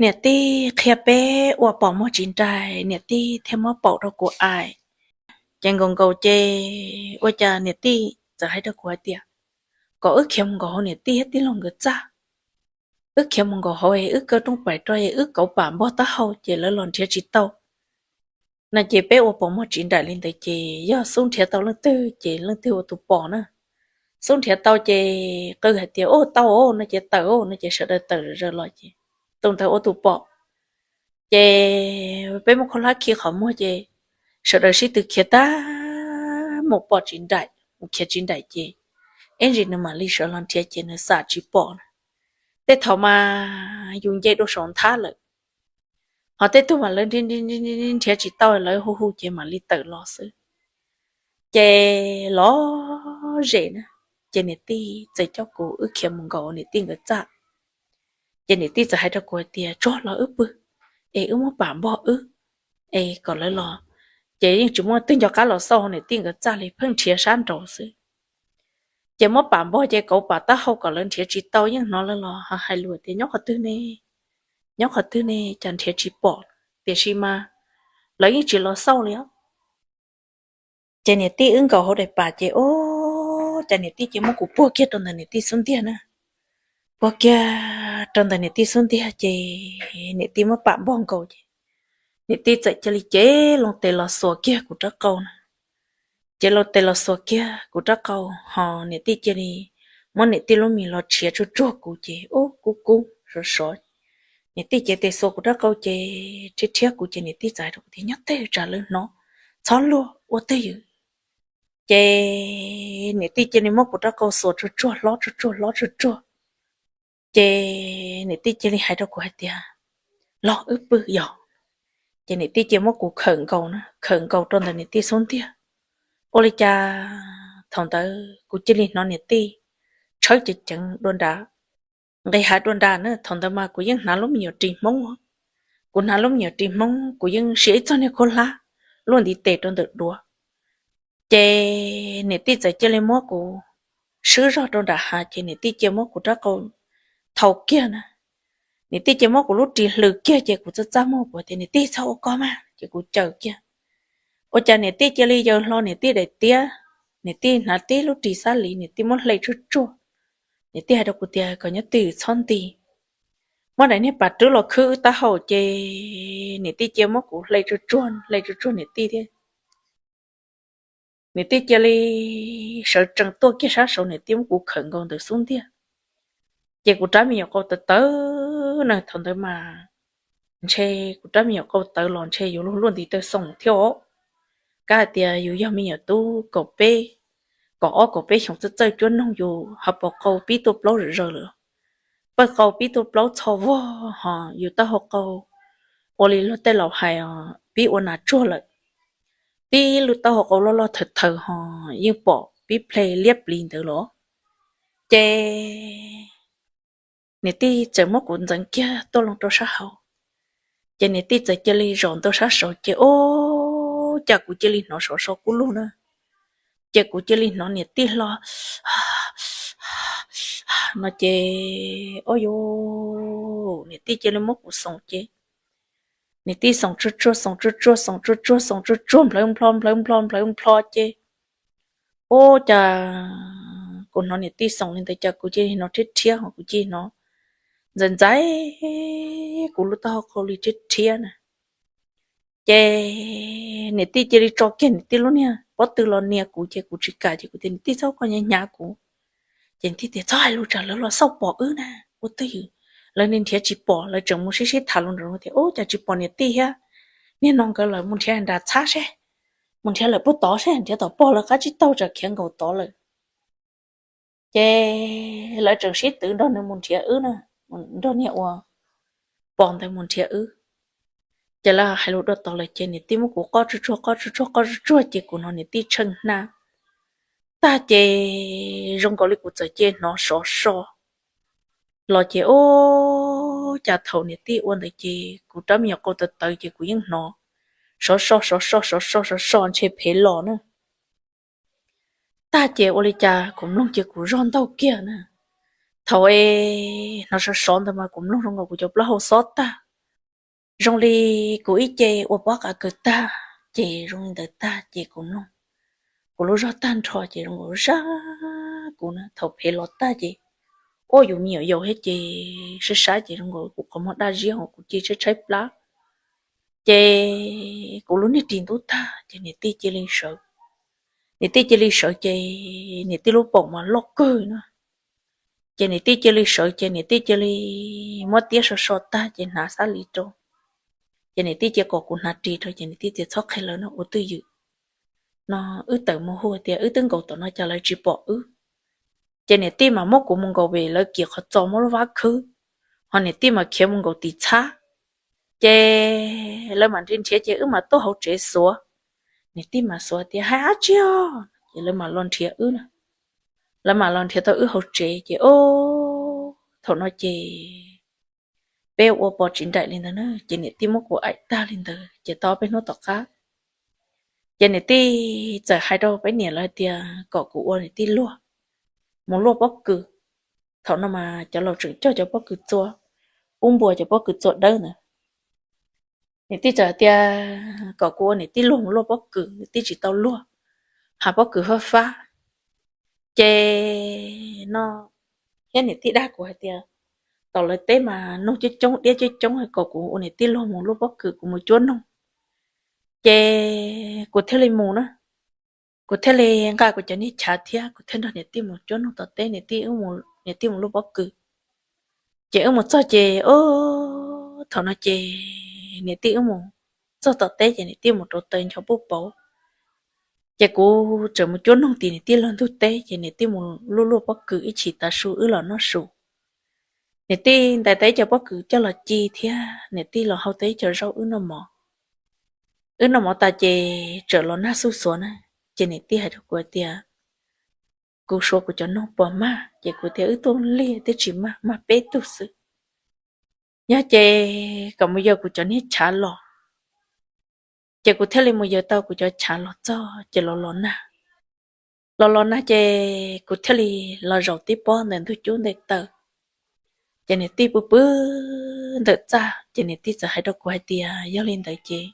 Niam tij qhia peb ua pom muag tsis nraim, niam tij thiaj muab paum rau kuv aim. Ces nkaus nkaus ces ua cas niam tij txawm hais rau kuv hais tias, kom wb khiav mus nkaus hauv niam tij thiab tij laug nkawd txaj. Wb khiav mus nkaus hauv es wb kaw rooj pais rau es wb kauv pam npog taub hau ces lawv los nrhiav tsis tau no ces peb ua pom muag tsis nraim li ntawd ces yog xub nrhiav tau leej twg ces leej twg ua tus pom na. Xub nrhiav tau ces qw hais tias, Ua tau no ces tawm no ces sawv daws tawm zaws los ces tus ntawd ua tus pom. Ces peb muab khaub hlab khi qhov muag ces sawv daws sib tw khiav tag mus pom tsis nraim, mus khiav tsis nraim ces ib ntsis nws mam li sawv los nrhiav ces nws xam tsis pom na. Tej thaum mas yus nce dua saum nthab lawm, ho tej tug mas lawv nrhiav tsis tau lawv hu hu ces mam li tawm los xwb. Ces lom zem na, ces niam tij txawm coj kuv wb khiav mus nkaus niam tij nkawd txaj. Ces niam tij txawm hais rau kuv hais tias, Tsuag los wb pw, es wb muab pam npog wb, es kom lawv los. Ces yeej tsis muaj twg nco qab los xauj niam tij nkawd txaj li, pheej nrhiav sab nraud xwb. Ces muab pam npog ces kauv pam taub hau kom lawv nrhiav tsis tau, yeej hnov lawv los hais lus tias, Nyob qhov twg ne? Nyob qhov twg ne? Cas nrhiav tsis pom? Tiam sis mas lawv yeej tsis los xauj li os. Ces niam tij wb nkaus hauv daim pam ces, o, cas niam tij cia muab kuv puag kiag rau ntawm niam tij xub ntiag na. Puag kiag rau ntawm niam tij xub ntiag ces niam tij muab pam npog nkaus ces niam tij txawm cia li cev loo tes los xuas kiag kuv rab qau na. Cev loo tes los xuas kiag kuv rab qau, ho niam tij cia li muab niam tij lub mis los tshiav tsuag tsuag kuv ces ub kub kub sov sov. Niam tij cev tes xuas kuv rab qau ces rhiab rhiab kuv ces niam tij txawm hais rau kuv tias, Nyob twj ywm tsam lawv hnov, txhob luag, ua twj ywm. Ces niam tij cia li muab kuv rab qau xuas tsuag tsuag hlob tsuag tsuag hlob tsuag tsuag. Ces niam tij cia li hais rau kuv hais tias, Los wb pw yog. Ces niam tij cia muab kuv khawm nkaus na, khawm nkaus rau ntawm niam tij xub ntiag. Ua li cas thaum ntawd kuv cia li hnov niam tij tshawb ceev ceev dua nrad, nqis hav dua nrad na. Thaum ntawd mas kuv yeej hnav lub me nyuam ris Hmoob, kuv hnav lub me nyuam ris Hmoob, kuv yeej siv ib txoj niag khaub hlab luaj ntiv tes rau ntawm duav. Ces niam tij txawm cia li muab kuv swb zog rau nram hav ces niam tij cia muab kuv rab qau thau kiag na. Niam tij cia muab kuv lub ris hlws kiag ces kuv txaj txaj muag kuv tias, Niam tij, txhob ua koj mas, ces kuv caws kiag. Ua cas niam tij cia li yaws hlo niam tij daim tiab, niam tij hnav tib lub ris xab li, niam tij muab hle tsuag tsuag. Niam tij hais rau kuv tias, Koj nyob twj ywm txhob nti. Muab daim niag pas rwb los khwb wb taub hau ces niam tij cia muab kuv hle tsuag tsuag hle tsuag tsuag niam tij thiab. Niam tij cia li sawv tsees tuaj kiag sab saud, niam tij muab kuv khawm nkaus ntawm xub ntiag. Ces kuv rab me nyuam qau tawv tawv na, thaum ntawd mas ntshe kuv rab me nyuam qau tawv los ntshe yuav luag luaj ntiv taw xoo thiab os. Kab hais tias yus yog me nyuam tub kaum peb, kaum ob kaum peb xyoos txawj txawj cuab noog, yus ho pom qau pib tuaj plaub zom zaws lawm. Pawj qau pib tuaj plaub txho vog, ho yus taub hau qau ua li luag tej laus hais, pib ua nas tsuag lawm. Tib lub taub hau qau loj loj thawv thawv ho yeej pom pib ple liab plis ntawd los. Ces niam tij txawm muab kuv ntxeev kiag tuaj loo rau sab hauv. Ces niam tij txawm cia li zaum ntawm sab saud ces, o, cas kuv cia li hnov sov so kub lug na. Ces kuv cia li hnov niam tij hlo no ces, o yus, niam tij cia li muab kuv xoom ces niam tij xoom tsuag tsuag xoom tsuag tsuag xoom tsuag tsuag xoom tsuag tsuag nplhawv nplho nplhawv nplho nplhawv nplho ces, o, cas kuv hnov niam tij xoom li ntawd ces kuv cia li hnov rhiab rhiab ho kuv cia li hnov ntxais ntxais kuv lub taub hau qau li rhiab rhiab na. Ces niam tij cia li tso kiag niam tij lub niag pob tw los nias kuv ces kuv tsis kam ces kuv tias, Niam tij, txhob koj nyav nyav kuv. Ces niam tij tias, Txhob hais lus tsam lawv los xauj pom wb na, ua twj ywm. Lawv nrhiav tsis pom, lawv tseem mus sib sib tham lus nram tias, Ub, cas tsis pom niam tij thiab niag no nkawd lawm, mus nrhiav nram txhab seb, mus nrhiav lawm puag tod seb, nrhiav tom pog lawv qab tsib taug tsam khiav nkaus tod lawm. Ces lawv tseem sib twv nrog nws mus nrhiav wb na, nrog niag uas pom ntawd mus nrhiav wb. Ces lawv hais lus dua tod lawm ces niam tij muab kuv qoj tsuag tsuag qoj tsuag tsuag qoj tsuag tsuag ces kuv hnov niam tij tsheej hnab tag ces zoo nkaus li kuv txawm cia hnov sov so los ces, o, cas thaum niam tij ua ntawd ces kuv rab me nyuam qau tawv tawv ces kuv yeej hnov sov so sov so sov so sov so ntshe phem los na. Tag ces ua li cas kuv mloog ces kuv zog ntaug kiag na. Thaum es hnov sov sov ntawd mas kuv mloog zoo nkaus kuv cov plaub hau xob tag. Zoo li kuv ib ce ua pob qav kaws tag, ces zoo li ntawd tag ces kuv mloog kuv lub zog tag nrho ces zoo nkaus zaj kuv na. Thaum phev los tag ces ua yus me nyuam yaus thiab ces sab sab ces zoo nkaus kuv qhov muag daj ziab ho kuv ci tshaib tshaib plab. Ces kuv lub niag ris ntub tag ces niam tij cia li sawv. Niam tij cia li sawv ces niam tij lub paum mas loj kawg na. Ces niam tij cia li sawv ces niam tij cia li muab tiab so so tag ces hnav xab li rau. Ces niam tij cia kom kuv hnav ris rau ces niam tij tias txhob qhia lawv no, ua twj ywm no, wb tawm mus hu tias wb twb nkaum tom no cas lawv tsis pom wb. Ces niam tij mas muab kuv mus nkaum pem lawv kiv qhov txos muaj lub vab khwb, ho niam tij mas khiav mus nkaum tim txhab. Ces lawv mam nrhiav nrhiav ces wb mas tuaj hauv tsev xuav. Niam tij mas xuav tias hais dab tsi os, ces lawv mam los nrhiav wb na. Lawv mam los nrhiav tau wb hauv tsev ces o, thaum no ces peb ua pos tsis nraim li ntawd na, ces niam tij muab kuv aim tag li ntawd ces tau peb hnub tom qab ces niam tij txawm hais rau peb niam lawv tias kom kuv ua niam tij luag mus luaj pob kws. Thaum no mas cov laus tseem cog cov pob kws txua, ub npua cov pob kws txua dawb ntawd. Niam tij txawm tias kom kuv ua niam tij luag mus luaj pob kws, niam tij tsis tau luag, hav pob kws fab fab. Ces no thiab niam tij dag kuv hais tias tom lawv teb mas noog coob coob diab coob coob, kom kuv ua niam tij luag mus luaj pob kws kuv mus cuab noog. Ces kuv thiaj li mus na, kuv thiaj li nqa kuv cov niag chav thiab kuv thiaj nrog niam tij mus cuab noog tom teb, niam tij, niam tij mus luaj pob kws. Ces wb mus txog ces o, thaum no ces niam tij wb mus txog tom teb ces niam tij mus rauv taws ncho puj pauv. Ces kuv tseem mus cuab noog tim niam tij lawv ntug teb ces niam tij mus luaj luaj pob kws ib chim tav su wb los noj su. Niam tij ntais tau ib co pob kws coj los ci thiab niam tij los hau tau ib co zaub wb noj mov. Wb noj mov tas ces tseem los nag xuj xuav na, ces niam tij hais rau kuv tias kuv suav kuv cov noog puas mag, ces kuv tias wb tuaj lig twb tsis mag, mag peb tug xwb. Yog ces kom mus yawg kuv cov niag chav los. Ces kuv thiaj li mus yawg tau kuv cov chav los txog ces los los nag. Los los nag ces kuv thiaj li los zaum tib pob ntawm ntug cub nte taw. Ces niam tij pw pw ntawm txaj ces niam tij txawm hais rau kuv hais tias yog li ntawd ces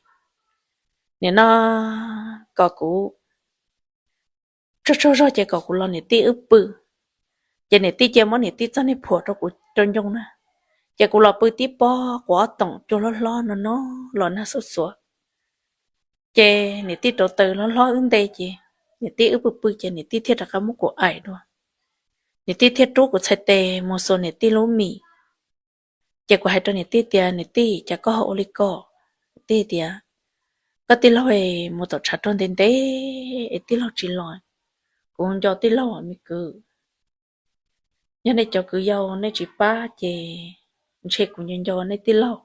nim no kom kuv tsaug tsaug zog ces kom kuv los niam tij wb pw. Ces niam tij cia muab niam tij txoj niag phuam rau kuv rau ncoo na. Ces kuv los pw tib pob quav ob toom cua hlob hlob no no los nag xuj xuav. Ces niam tij rauv taws hlob hlob wb nte ces niam tij wb pw pw ces niam tij thiaj rov qab muab kuv aim dua. Niam tij thiaj rub kuv txhais tes mus xuas niam tij lub mis. Ces kuv hais rau niam tij tias niam tij, cas koj ho ua li ko? Niam tij tias koj tij laug mus tom tshav rog ntev ntev es tij laug tsis los, kuv nco tij laug me kwv. Yog nej cov kwv yau nej tsis pab ces ntshe kuv nco nco nej tij laug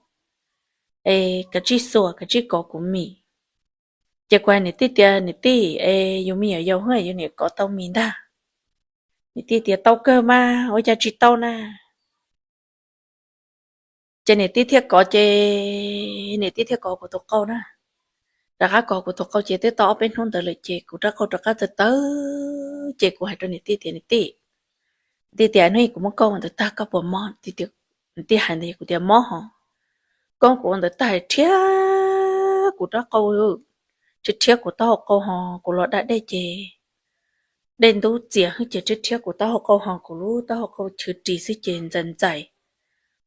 es kav tsij xuas kav tsij kov kuv mis. Ces kuv hais niam tij tias niam tij es yus me nyuam yaus hwb yus niam kov tau mis ntag. Niam tij tias tau kawg mas ua cas tsis tau na. Ces niam tij thiaj kov ces niam tij thiaj kov kuv tus qau na. Rov qab kov kuv tus qau ces twb tau ob peb hnub ntawd lawm ces kuv rab qau rov qab tawv tawv. Ces kuv hais rau niam tij tias niam tij, niam tij tias hnub ib kuv muab koj ua ntawd tag koj puas mob? Niam tij hais ntawd kuv tias mob hos. Koj muab kuv ua ntawd tag rhiab kuv rab qau, rhiab rhiab kuv taub hau qau hos kuv los da dej ces dej ntub txias hwb ces rhiab rhiab kuv taub hau qau hos kuv lub taub hau qau chwv ris xwb ces ntxais ntxais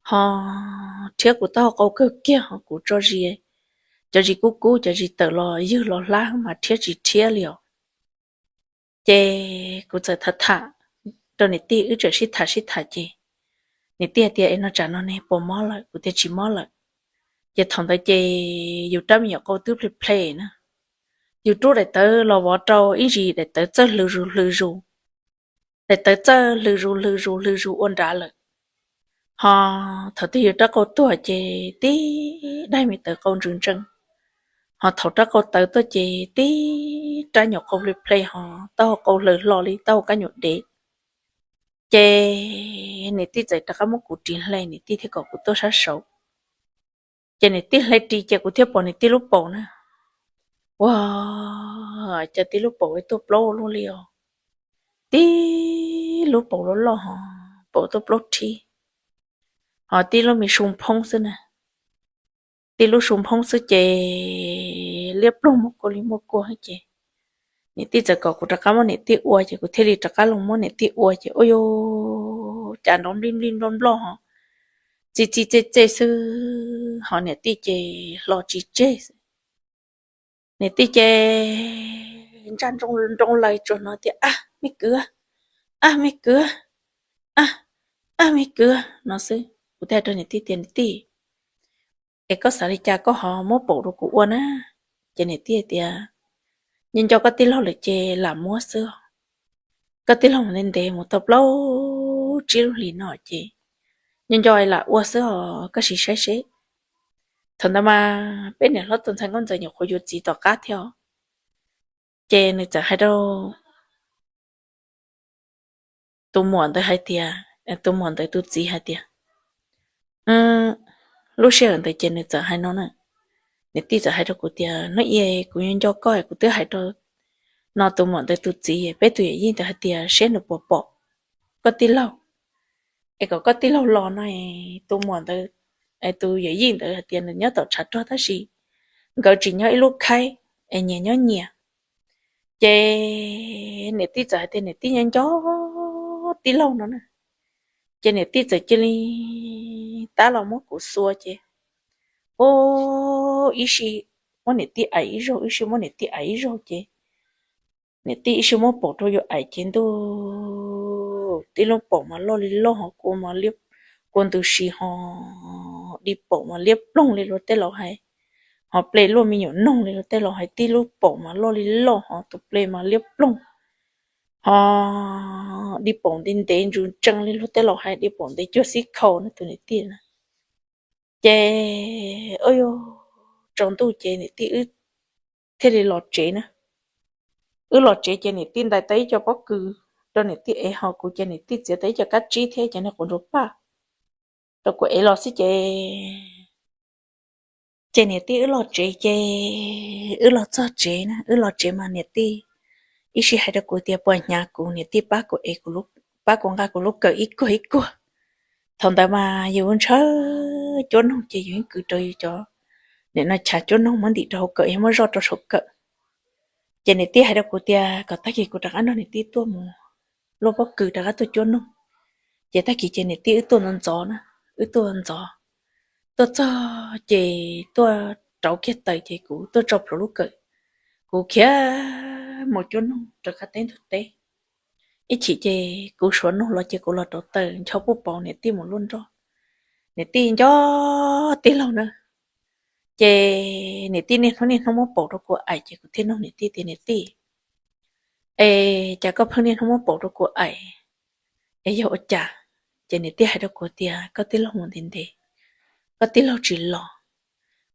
hos rhiab kuv taub hau qau kawg kiag hos kuv tso zis, cov zis kub kub cov zis tawm los ywg los hlab mas rhiab tsis rhiab li os. Ces kuv txawm tham tham rau niam tij, wb txawm sib tham sib tham ces niam tij tias es no tsam no ne puas mob lawm? Kuv tias tsis mob lawm. Ces thaum ntawd ces yus rab me nyuam qau twb ple ple na, yus rub daim tawv los vov rau ib zis daim tawv txawj hlwv zus hlwv zus, daim tawv txawj hlwv zus hlwv zus hlwv zus ua nrad lawm. Hos thaum twg yus rab qau tuag ces tib daim me tawv qau ntsws ntsees, hos thaum rab qau tawv tuaj ces tib rab nyuam qau ple ple hos taub hau qau hlaws hlo li taub hau kab nyuam dev. Ces niam tij txawm rov qab muab kuv ris hle, niam tij thiaj kom kuv tuaj sab saud. Ces niam tij hle ris ces kuv thiaj pom niam tij lub paum na. Ua cas tij lub paum tuaj plaub luaj li os. Tib lub paum loj loj hos paum tuaj plaub rhib, hos tib lub me su phoob xwb na. tib lub su nphoob xwb ces liab ploog muaj kua li muaj kua ces niam tij txawm kom kuv rov qab muab niam tij ua ces kuv thiaj li rov qab los muab niam tij ua ces ua yuv cas nrov nplij nplij nploj nploj ho txi txi txej txej xwb ho niam tij ces hlo tsis tseg xwb. Niam tij ces ntsaj nroo laws tsuas hnov tias ab me kwv, ab me kwv, ab, ab me kwv no xwb. Kuv thiaj rau niam tij tias niam tij, es koj xav li cas koj ho muab paum rau kuv ua na? Ces niam tij tias nyob nco koj tij laug lawm ces lam muab xwb. Koj tij laug ntev ntev mus tau plaub tsib lub hlis no ces nyob nco lam ua xwb os, koj sim saib seb. Thaum ntawd mas peb niam hlob tus ntxhais nkauj ntxawm nyuam qhuav yuav txiv tom qab thiab os. Ces nws txawm hais rau tus muam ntawd hais tias, tus muam ntawd tus txiv hais tias, lub sij hawm ntawd ces nws txawm hais no na, niam tij txawm hais rau kuv tias hnub i kuv nyob nco koj kuv twb hais rau no tus muam ntawd tus txiv peb tus yawm yij ntawd hais tias seb nws puas pom koj tij laug. Es kom koj tij laug los no, tus muam ntawd, tus yawm yij ntawd hais tias nws nyob tom tshav rog tab sis nkawd tsis nyob ib lub khaib es nyias nyob nyias. Ces niam tij txawm hais tias niam tij nyob nco tij laug no na. Ces niam tij txawm cia li tab los muab kuv xuas ces ib sij muab niam tij aim ib zaug, ib sij muab niam tij aim ib zaug ces niam tij ib sij muab paum rau yus aim ces ntuj, tib lub paum mas loj li loj ho kua mas liab, kua ntws si ho di paum mas liab ploog li luag tej laus hais, ho ple luaj me nyuam noog li luag tej laus hais, tib lub paum mas loj li loj ho tus ple mas liab ploog ho di paum ntev ntev ntsus ntsees li luag tej laus hais, di paum ntev cuag xib khau no tus niam tij na. Ces ua yuv tsaus ntuj ces niam tij wb thiaj li los tsev na. Wb los tsev ces niam tij ntais tau ib co pob kws rau niam tij ev ho kuv ces niam tij txiav tau ib co kab tsib thiab ib co niag quav ntsuas paj rau kuv ev los xwb ces ces niam tij wb los tsev ces wb los txog tsev na, wb los tsev mas niam tij ib sij hais rau kuv tias puas hnyav kuv, niam tij pab kuv ev, pab kuv nqa kuv lub kawm ib kuag ib kuag. Thaum ntawd mas yus ntshaw cuab noog ces yus yeej kwv rau yus cov, nim no chav cuab noog muab ntim rau hauv kawm yog muab zoj rau saum kawm. Ces niam tij hais rau kuv tias kom tag kis kuv rov qab nrog niam tij tuaj mus luaj pob kws rov qab tuaj cuab noog. Ces tag kis ces niam tij wb tuaj ntxov ntxov na, wb tuaj ntxov, tuaj txog ces tuaj rauv kiag taws ces kuv tuaj tso plhuav lub kawm, kuv khiav mus cuab noog rov qab teb ntug teb. Ib chim ces kuv suav noog los ces kuv los rauv taws ncho puj pauv niam tij mus luaj nroj. Niam tij nco tij laug na, ces niam tij niaj hnub niaj hnub muab paum rau kuv aim ces kuv thiaj nug niam tij tias niam tij, es cas koj pheej niaj hnub muab paum rau kuv aim, es yog ua cas? Ces niam tij hais rau kuv tias koj tij laug mus ntev ntev, koj tij laug tsis los,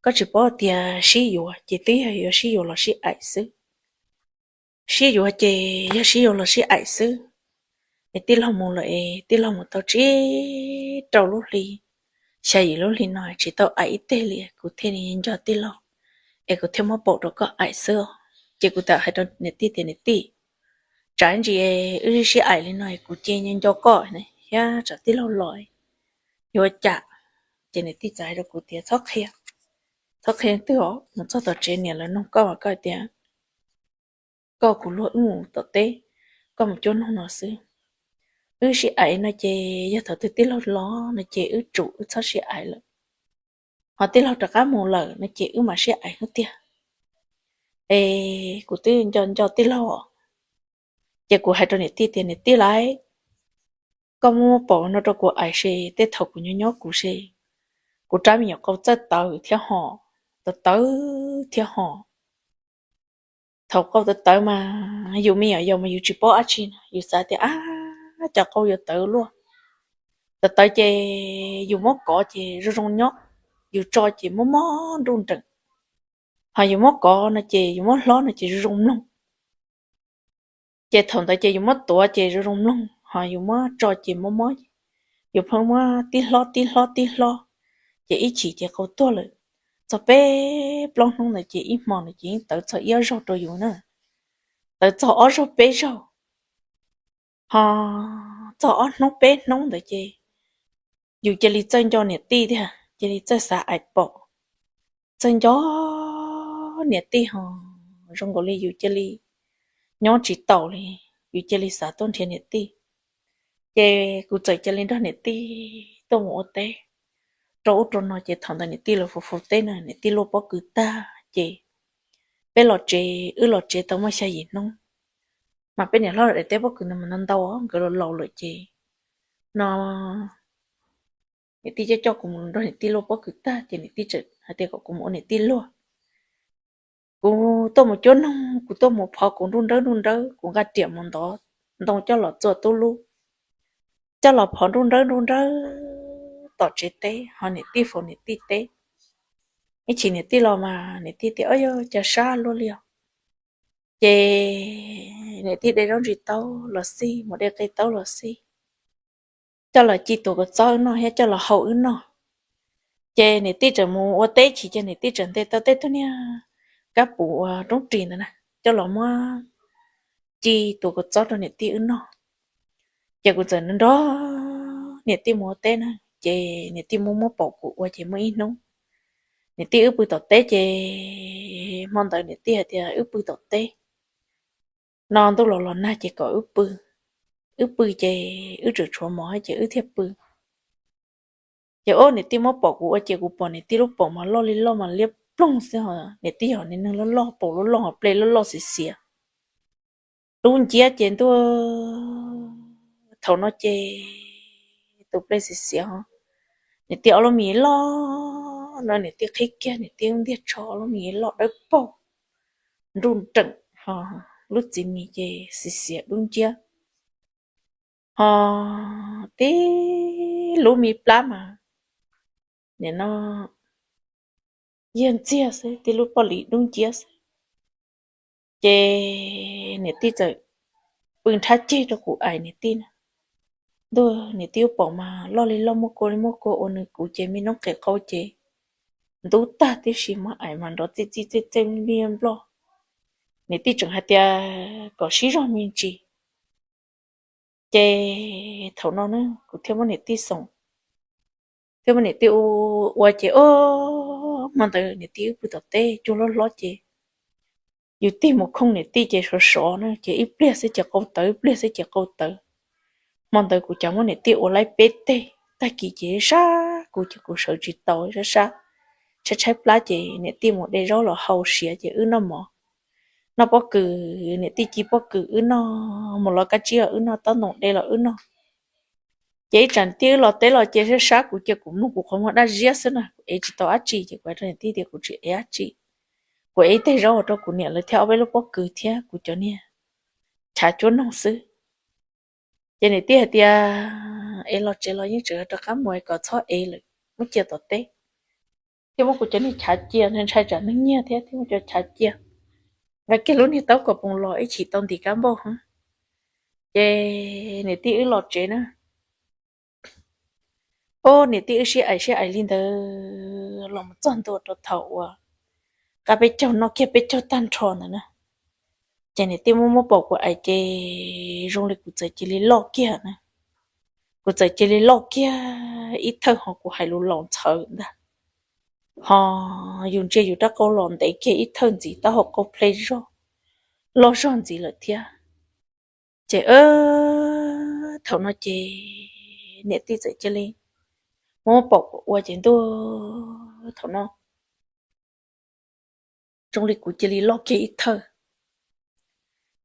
koj tsis paub tias sib yuav ces twb yog yuav sib yuav los sib aim xwb. Sib yuav ces yog sib yuav los sib aim xwb. Es tij laug mus lawm es tij laug mus tau tsib rau lub hli, xya yim lub hli no tsis tau aim ib teg li, kuv thiaj li nco tij laug, es kuv thiaj muab paum rau koj aim xwb os. Ces kuv txawm hais rau niam tij tias niam tij, tsam ntsis wb sib aim li no kuv cia nco koj thiab tsam tij laug los yuav cas. Ces niam tij txawm hais rau kuv tias txhob qhia, txhob qhia twg os, mus txog tom tsev niam lawv nug koj mas koj tias koj kuv luag wb mus tom teb, koj mus cuab noog no xwb. Wb sib aim no ces yog thaum twg tij laug los no ces wb tsum wb txhob sib aim lawm. Ho tij laug rov qab mus lawm no ces wb mam sib aim hnub tiag. Es kuv twb nco nco tij laug os. Ces kuv hais rau niam tij tias niam tij lauj, koj muab paum no rau kuv aim se tej thaum kuv nyob nyob kuv se, kuv rab me nyuam qau txawj tawv thiab ho, tawv tawv thiab ho. Thaum qau tawv tawv mas yus me nyuam yaus mas yus tsis paub dab tsi no, yus xav tias ab cov qau yuav tawv luaj. Tawv tawv ces yus muab kov ces zoo zoo nyob, yus tso ces mob mob nruj nreem. Ho yus muab kov no ces yus muab hlob no ces zoo zoo mloog. Ces thaum ntawd ces yus muab tuav ces zoo zoo mloog, ho yus muab tso ces mob mob. Yus pheej muab tib hlob tib hlob tib hlob, ces ib chim ces qau tuag lawm. Txog peb plaub hnub ntawd ces ib hmo ntawd ces yeej tawv txog ib ob zaug rau yus na. Tawv txog ob zaug peb zaug, ho txog ob hnub peb hnub ntawd ces yus cia li txawj nco niam tij tiag, cia li txawj xav aim paum. txawm nco niam tij ho zoo nkaus li yus cia li nyob tsis taus li, yus cia li xav tuaj nrhiav niam tij. Ces kuv txawm cia li nrog niam tij tuaj mus ua teb rau ub rau no, ces thaum ntawd niam tij los faus faus teb na, niam tij luaj pob kws tag ces peb los tsev, wb los tsev tau muaj xya yim hnub, mas peb niam hlob daim teb pob kws ntawd mas ntau ntau, nkawd los laus lawm ces no niam tij coj coj kuv mus nrog niam tij luaj pob kws tag ces niam tij txawm hais tias kom kuv mus ua niam tij luaj. Kuv tuaj mus cuab noog, kuv tuaj mus phov kuv nruj nrawb nruj nrawb, kuv nqa riam mus ntov ntoo coj los txua tub lub, coj los phov nruj nrawb nruj nrawb tom tsev teb, ho niam tij faus niam tij teb. Ib chim niam tij los mas niam tij tias, Ob, yog cas sab luaj li os. Ces niam tij de zaub ntsis taub los xij, mus de qe taub los xij, coj los ci tuav kua txob wb noj thiab coj los hau wb noj. Ces niam tij txawm mus ua teb chim ces niam tij txawm ntes tau tej tug niag kab pum uas roob ris ntawd na, coj los muab ci tuav kua txob rau niam tij wb noj. Ces kuv txawm nrog niam tij mus ua teb na, ces niam tij muab muab paum kuv ua ces muaj ib hnub niam tij wb pw tom teb ces hmo ntawd niam tij hais tias wb pw tom teb no, ntuj los los nag ces kom wb pw. Wb pw ces wb tseem tshuav mov ces wb thiaj pw. Ces ob niam tij muab paum kuv ua ces kuv pom niam tij lub paum mas loj li loj mas liab ploog xwb ho, niam tij yog niag neeg loj loj, paum loj loj, ple loj loj xiav xiav, dub nciab ces ntuj, thaum no ces tus ple xiav xiav ho, niam tij ob lub mis loj no, niam tij qhib kiag niam tij lub ntiag tsho, ob lub mis loj dawb paug nruj nreem ho, lub txiv mis ces xiav xiav dub nciab ho, tib lub me plab mas nim no yog ntxiag xwb, tib lub poj lis dub nciab xwb. Ces niam tij txawm pw nrhab ceg rau kuv aim niam tij na. Ntuj, niam tij lub paum mas loj li loj, muaj kua li muaj kua, ua nws kuv ces me noob qes qau ces ntub tag tib si, mas aim mas nrov txij txij txej txej liaj nploj. Niam tij tseem hais tias kom sib zog me ntsis. Ces thaum no na kuv thiaj muab niam tij xoom, thiaj muab niam tij ua ces, o, hmo ntawd niam tij wb pw tom teb, cua hlob hlob ces yus tig mus khooj niam tij ces sov sov na, ces ib pliag xwb ces qau tawv, ib pliag xwb ces qau tawv. Hmo ntawd kuv cov muab niam tij ua laib peb teg, tag kis ces sab kuv ces kuv sawv tsis tau, sab sab tshaib tshaib plab ces niam tij mus de zaub los hau siav ces wb noj mov, noj pob kws, niam tij ci pob kws wb noj, mus los kab tsib los wb noj, tob ntoo de los wb noj. Ces ib tsam niam tij wb los teb los ces sab sab kuv ces kuv mloog kuv qhov muag daj ziab xwb na, kuv ev tsis tau dab tsi ces kuv hais rau niam tij tias kuv tsis ev dab tsi, kuv ev ib teg zaub rau kuv niam lawv thiab ob peb lub pob kws thiab kuv cov niag chav cuab noog xwb. Ces niam tij hais tias ev los tsev los yeej tseem rov qab mus, kom txhob ev lawm, muab cia tom teb. Thiab muab kuv cov niag chav cia, ntshai tsam neeg nyiag thiab thiab muab cov chav cia, nqa kiag lub niag taub kom poos los ib chim tau ntim kab npauj. Ces niam tij wb los tsev na, o, niam tij wb sib aim sib aim li ntawd los mus txog ntua rau thaum uas qab peb caug noj kiag peb caug tag nrho ntawd na, ces niam tij muab muab paum kuv aim ces zoo li kuv txawm cia li loj kiag na. Kuv txawm cia li loj kiag ib thawj ho kuv hais lus laus ntxhawv ntag, ho yus ntsia yus rab qau los ntev kiag ib thawj ntxiv, taub hau qau ple zog, loj zog ntxiv lawm thiab. Ces thaum no ces niam tij txawm cia li muab paum kuv ua ces ntuj, thaum no zoo li kuv cia li loj kiag ib thawj.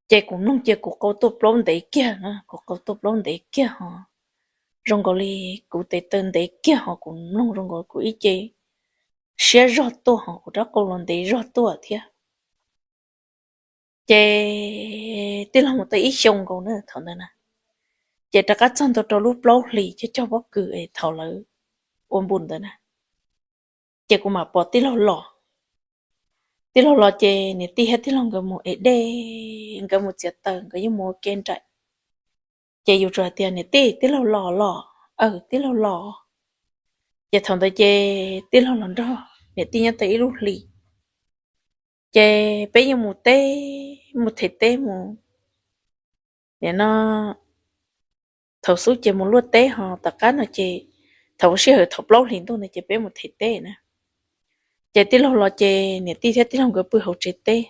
Ces kuv mloog cia kuv qau tuaj plaub ntev kiag, kuv qau tuaj plaub ntev kiag ho zoo nkaus li kuv tes taw ntev kiag ho kuv mloog zoo nkaus kuv ib ce siab zog tuaj ho kuv rab qau los ntev zog tuaj thiab. Ces tij laug mus tau ib xyoo nkaus na thaum ntawd na, ces rov qab txog ntua rau lub plaub hlis cog cog pob kws es thaum lawv ua npus ntawd na, ces kuv mam pom tij laug los. Tij laug los ces niam tij thiab tij laug nkawd mus ev dej, nkawd mus txiav taws, nkawd yeej mus ua ke nraim. Ces yus tsuas hais tias, Niam tij, tij laug los los? Aw, tij laug los. Ces thaum ntawd ces tij laug los nrog niam tij nyob tau ib lub hlis, ces peb yeej mus teb, mus them teb mus. Nim no thaum xub ces mus luaj teb ho tom qab no ces thaum sij hawm thaum plaub hlis ntuj ntawd ces peb mus them teb na. Ces tij laug los ces niam tij thiab tij laug nkawd pw hauv tsev teb.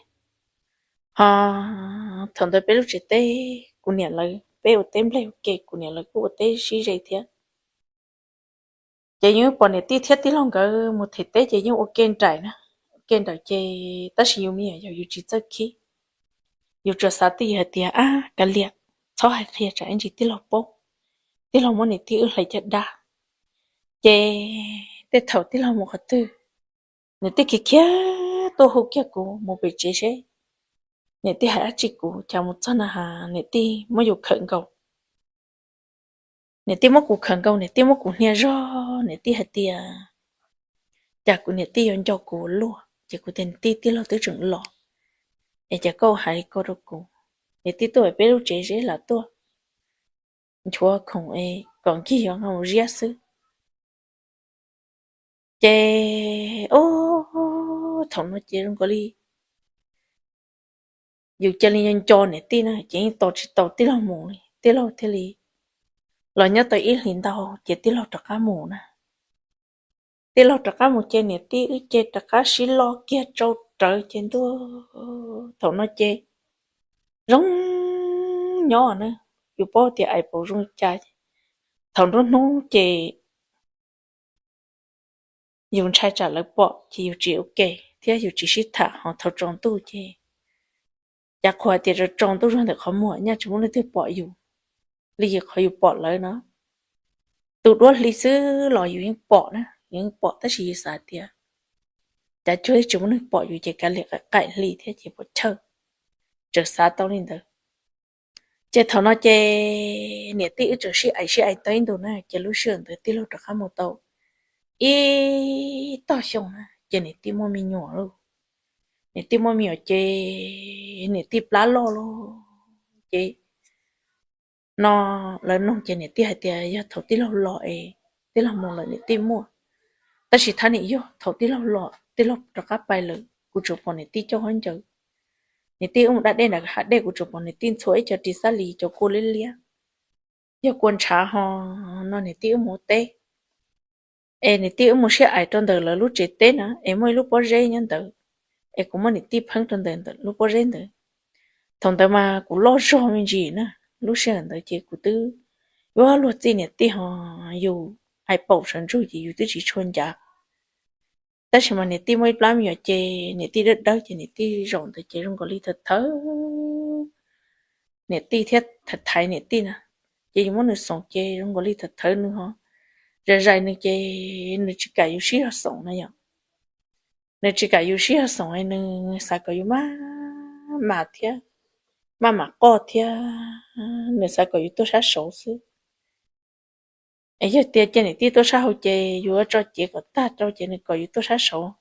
Ho thaum ntawd peb lub tsev teb, kuv niam lawv peb ua teb nplej ua ke, kuv niam lawv kuj ua teb sib ze thiab. Ces yeej pom niam tij thiab tij laug nkawd mus them teb ces yeej ua ke nraim na, ua ke nraim ces tab sis yus me nyuam yaus yus tsis txawj khib. Yus tsuas xav twj ywm hais tias, ab, kav liam, txhob hais qhia tsam ib ntsis tij laug paub, tij laug muab niam tij wb hlais caj dab. Ces tej thaum tij laug mus qhov twg, niam tij khiav khiav tuaj hu kiag kuv mus pem tsev seb niam tij hais dab tsi kuv, cas mus txog na has niam tij muab yus khawm nkaus. Niam tij muab kuv khawm nkaus, niam tij muab kuv hnia zog, niam tij hais tias, cas kuv niam tij yuav nco kuv ua luaj. Ces kuv tias, niam tij, tij laug twb tseem los, es cas koj hais li ko rau kuv? Niam tij tuaj pem peb lub tsev zeb los tuaj nchuav khoom es kom nkig yuav nqa mus ziab xwb. Ces ub, thaum no ces zoo nkaus li yus cia li nco nco niam tij na, ces yeej tos tsis tau tij laug mus li, tij laug thiaj li los nyob tau ib hlis ntau ces tij laug rov qab mus na. Tij laug rov qab mus ces niam tij wb ces rov qab sib loj kiag tsau rawv ces ntuj, thaum no ces zoo nyob na, yus paub tias ais paus zoo li cas. Thaum nruab hnub ces yus ntshai tsam lawv pom ces yus tsis ua ke thiab yus tsis sib tham, ho thaum tsaus ntuj ces cas qhuas tias tsaus ntuj zog ntawm qhov muag nyaj tsis muaj leej twg pom yus li qhov yus pom lawv no. Tus duab hli xwb los yus yeej pom na, yus yeej pom tab sis yus xav tias cas cuag li tsis muaj neeg pom yus ces kav liam, qaim hli thiab ces pom chawj, tseem xav tau li ntawd. Ces thaum no ces niam tij wb tseem sib aim sib aim tau ib ntus na, ces lub sij hawm ntawd tij laug rov qab mus tau ib tog xyoo na, ces niam tij muaj me nyuam lauj. Niam tij muaj me nyuam ces niam tij plab loj lauj. Ces no lawv noog ces niam tij hais tias yog thaum tij laug los es tij laug mus lawm niam tij muaj. Tab sis thab niam yog thaum tij laug los tij laug rov qab pais lawm kuv tsuas pom niam tij coj khaub ncaws. Niam tij wb mus da dej nram hav dej kuv tsuas pom niam tij ntxhua ib co ris xab lis cov kua liab liab, yog kua ntshav ho no niam tij wb mus ua teb. Es niam tij wb mus sib aim rau ntawm lawv lub tsev teb na, es muaj ib lub pob zeb nyob ntawd, es kuv muab niam tij pheeb rau ntawm lub pob zeb ntawd. Thaum ntawd mas kuv loj zog me ntsis na, lub sij hawm ntawd ces kuv twb yuav luag txij niam tij ho yus aim paum sawv ntsug ces yus twb tsis tshua ncav. Tab sis mas niam tij muaj ib plab me nyuam ces niam tij dawb dawb ces niam tij zaum ntawd ces zoo nkaus li thawv thawv, niam tij thiab thaiv thaiv niam tij na, ces yus muab nws xoom ces zoo nkaus li thawv thawv nws ho zais zais nws ces nws tsis kam yus sib zog xoom na yom. Nws tsis kam yus sib zog xoom, nws xav kom yus maj mam thiab, maj mam qoj thiab, nws xav kom yus tuaj sab saud xwb. Es yog tias cia niam tij tuaj sab hauv ces yus yuav tso cev kom tag rau ces nws kom yus tuaj sab saud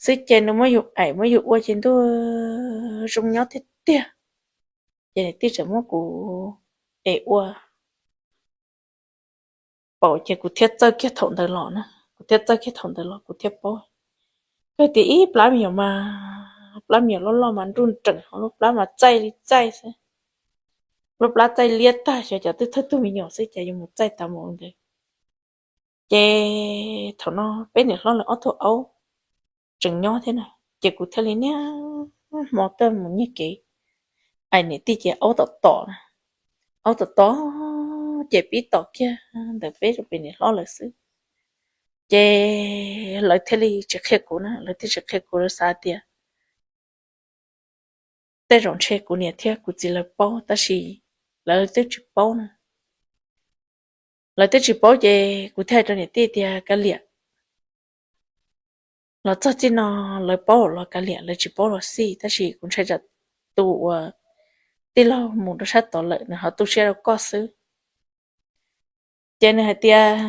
xwb ces nws muab yus aim muab yus ua ces ntuj zoo nyob tiag tiag. Ces niam tij tseem muab kuv es ua paum ces kuv thiaj txawj kiag thaum ntawd los na, kuv thiaj txawj kiag thaum ntawd los kuv thiaj paub. Kawg tias ib plab me nyuam mas, plab me nyuam loj loj mas nruj nreem, ho lub plab mas txaij li txaij xwb. Lub plab txaij liab tag xyov cov twb thawj tug me nyuam xwb cas yuav mus txaij tas mus li ntawd. Ces thaum no peb niam hlob lawv ob tug aub tseem nyob thiab na, ces kuv thiaj li niaj hmo tuaj mus nyiag kev aim niam tij ces aub tom tom na, aub tom tom ces pib tom kiag ntawm peb rau pem niam hlob lawv xwb. Ces lawv thiaj li tsis qhia kuv na, lawv thiaj tsis qhia kuv, lawv xav tias tej zaum ntshe kuv niam thiab kuv txiv lawv paub tab sis lawv twb tsis paub na. Lawv twb tsis paub ces kuv thiaj hais rau niam tij tias kav liam, los txog txij no lawv paub los kav liam, lawv tsis paub los xij, tab sis kuv ntshai tsam tus uas tij laug mus rau sab tod lawm nws ho tu siab rau koj xwb. Ces nws hais tias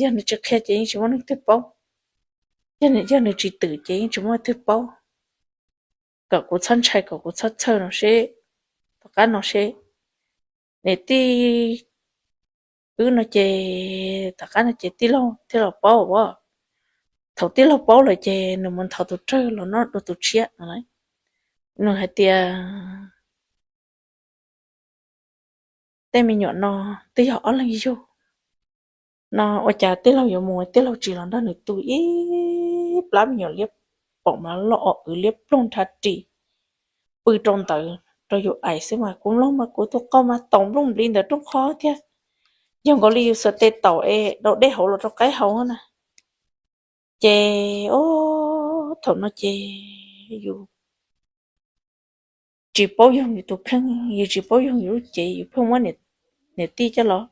yog nws tsis qhia ces yeej tsis muaj neeg twg paub, yog nws tsis twm ces yeej tsis muaj twg paub. Kom kuv txhob ntshai, kom kuv txhob txhawj no seb, tom qab no seb. Niam tij wb no ces tom qab no ces tij laug thiaj los paub as. Thaum tij laug paub lawm ces nws mus nthos tus rawg los noj dua tus tshiab no. Nws hais tias tej me nyuam no twb yog ob leeg yug, no ua cas tij laug yuav mus tij laug tsis los nrog nws tu ib plab me nyuam liab, pom mas loj o wv liab ploog nrha ris pw rau ntawd rau yus ais xwb mas kuv mloog mas kuv tus qau mas taus nplooj nplig ntawm rooj qhov thiab, yog nkaus li yus xuas tes taus es daus dej hauv los rau qaib hauv na. Ces o, thaum no ces yus tsis paub yoog yus tus kheej, yus tsis paub yoog yus lub cev, yus pheej muab niam tij coj los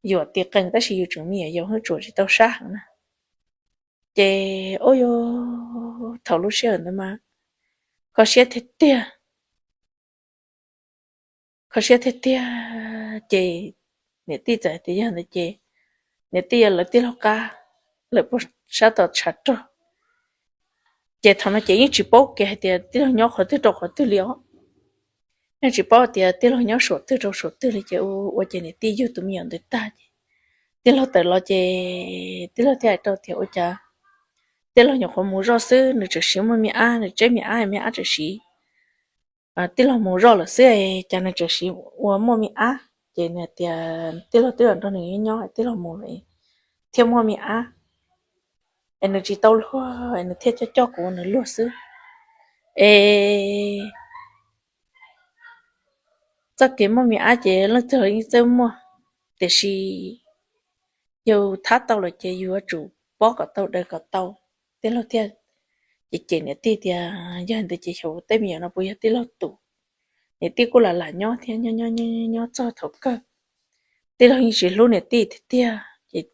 yuam tiv qees tab sis yus tseem me nyuam yaus hwb tsuas tsis tau sab heev na. Ces o, thaum lub sij hawm ntawd mas kho siab tiag tiag, kho siab tiag tiag. Ces niam tij txawm hais tias yog ntawd ces niam tij yog lawv tij laug qab, lawv puag sab tom tshav rog. Ces thaum no ces yeej tsis paub kev hais tias tij laug nyob qhov twg rau qhov twg li os. Yeej tsis paub tias tij laug nyob suam twg rau suam twg li ces ua ces niam tij yug tus me nyuam ntawd tag ces tij laug tawm los ces tij laug thiaj hais rau tias ua cas tij laug nyuam qhuav mus zoj xwb nws tseem siv muaj me ab, nws tseb me ab me ab tseem siv, tij laug mus zoj lawm xwb cas nws tseem siv ua muaj me ab. Ces nws tias tij laug twb los nrog nws nyob nyob, tij laug mus lawm thiaj muaj me ab, es nws tsis tau luag es nws thiaj coj coj kuv ua nws luag xwb. Es txoj kev muaj me ab ces leej twg los yeej txawj muaj, tiam sis yus thab tau lawm ces yus yuav tsum pob kom tau daws kom tau. Tij laug thiaj cem cem niam tij tias yog ntawd ces xyov tej me nyuam no puas yog tij laug tus. Niam tij kuj lam lam nyob thiab, nyob nyob nyob txog thaum kawg tij laug yeej tsis hlub niam tij tiag tiag ces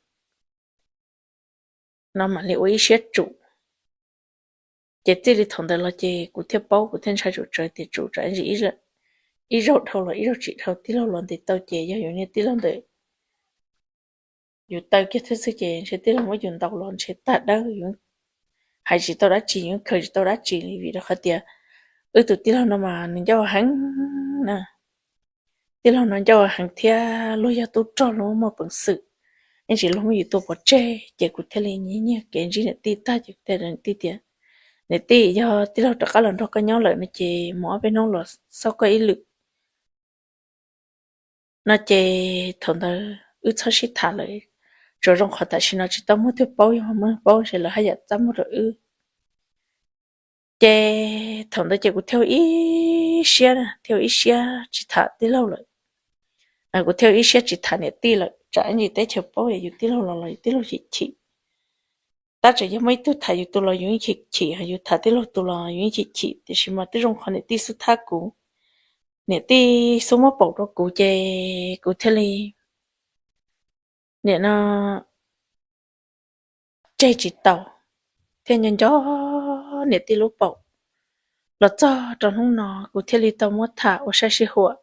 no mam li ua ib siab tsum. Ces txij li thaum ntawd los ces kuv thiaj paub, kuv thiaj ntshai tsum tsawv tias tsum tsam ntsis ib zaug dhau los ib zaug tsis dhau tij laug los ntes tau ces yog yus niag tij laug ntawd yus taw kiag thiab xwb ces ntshe tij laug muab yus ntaus los ntshe tag dawb, yus hais tsis tau dab tsi, yus khaws tsis tau dab tsi li vim rau qhov tias wb tus tij laug no mas nws ncauj heev na. Tij laug no ncauj heev thiab luag yog tub rog luag muaj peev xwm, yeej tsis luag muab yus tua pov tseg ces kuv thiaj li nyiag kev ntsib niam tij tag ces kuv thiaj niam tij tias, niam tij, yog tij laug rov qab los nrog koj nyob lawm no ces mus ob peb hnub los xauj koj ib lwm no ces thaum ntawd wb txhob sib tham lawm, tsuas zoo qhov tam sim no tsis tau muaj twg paub, yog muaj paub ntshe lawv haj yam txaj muag rau wb. Ces thaum ntawd ces kuv thiaj ua ib siab, thiaj ua ib siab tsis tham tij laug lawm. Kuv thiaj ua ib siab tsis tham niam tij lawm, tsam ib ntsis teb chaws paub es yus tij laug los los yus tij laug chim chim. Tab tseem yog muaj ib tug tham yus tus los yus yeej chim chim, yus tham tij laug tus los yus yeej chim chim, tiam sis mas twb zoo qhov niam tij xub thab kuv, niam tij xub muab paum rau kuv ces kuv thiaj li, nim no tseg tsis tau, thiaj nco nco niam tij lub paum. Los txog rau hnub no kuv thiaj li tau muab tham ua sab sij huam,